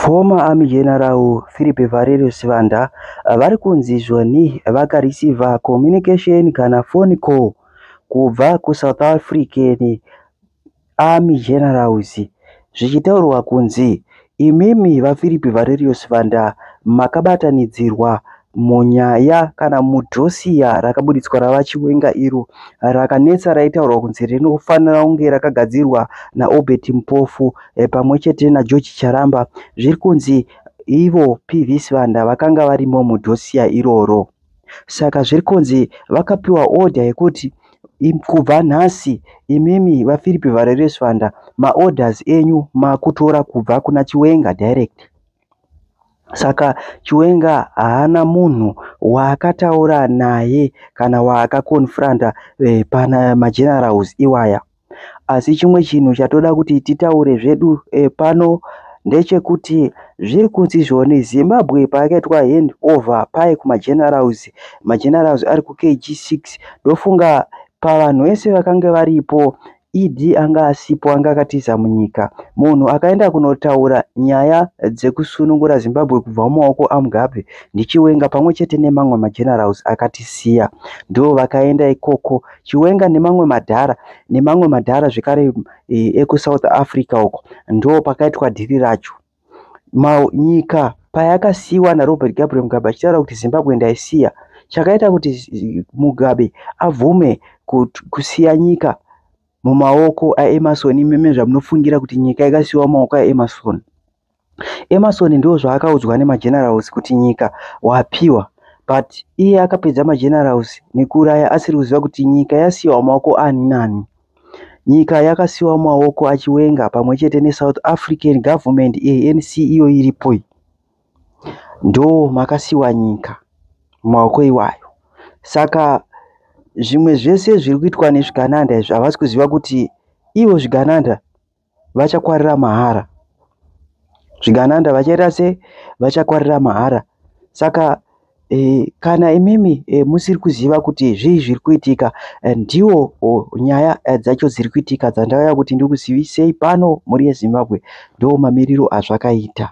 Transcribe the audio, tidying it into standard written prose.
Former Army General Philip Valerio Sibanda vari kunzi izvoni vakareceiva communication kana phone call kubva kuSouth African Army Generals, zvichitaurwa kunzi imimi vaPhilip Valerio Sibanda makabatanidzirwa munyaya kana mudossier rakabuditswa ravaChiwenga, iro rakanetsa, raitaurwa kunzi rinofanira kunge rakagadzirwa naObert Mpofu pamwe chete naGeorge Charamba. Zviri kunzi ivo PV Sibanda vakanga varimo mudossier iroro. Saka zviri kunzi vakapiwa order yekuti kubva nhasi imimi vaPhilip Valerio Sibanda, maorders enyu makutora kubva kuna Chiwenga direct. Saka Chiwenga haana munhu waakataura naye kana waakaconfronta pana magenerals iwaya. Asi chimwe chinhu chatoda kuti titaure zvedu pano ndechekuti zviri kunzi zvoni Zimbabwe payakaitwa hand over paye kumagenerals, magenerals ari kuKG6, ndofunga pavanhu vese vakanga varipo, ED anga asipo, anga akatiza munyika. Munhu akaenda kunotaura nyaya dzekusunungura Zimbabwe kubva mumaoko aMugabe ndiChiwenga pamwe chete nemamwe magenerals akatisiya. Ndo vakaenda ikoko Chiwenga nemamwe madhara, nemamwe madhara zvekare ekuSouth Africa uko. Ndo pakaitwa dhiri racho. Nyika payakasiyiwa naRobert Gabriel Mugabe achitaura kuti Zimbabwe ndaisiya, chakaita kuti Mugabe abvume kusiya nyika mumaoko aEmmerson, imimi zvamunofungira kuti nyika yakasiyiwa mumaoko aEmmerson, Emmerson ndo zvaakaudzwa nemagenerals kuti nyika wapiwa, but iye akapedza magenerals nekuuraya asiri kuziva kuti nyika yasiyiwa mumaoko ani nani. Nyika yakasiyiwa mumaoko aChiwenga pamwe chete neSouth African Government, ANC iyo iripo iyi. Ndo makasiyiwa nyika mumaoko iwayo. Saka zvimwe zvese zviri kuitwa nezvigananda izvi, havasi kuziva kuti ivo zvigananda vachakwarira mahara. Zvigananda vachaita se vachakwarira mahara. Saka kana imimi musiri kuziva kuti zvii zviri kuitika, ndiwo nyaya dzacho dziri kuitika dzandauya kuti ndikuzivisei pano. Mhuri yeZimbabwe, ndo mamiriro azvakaita.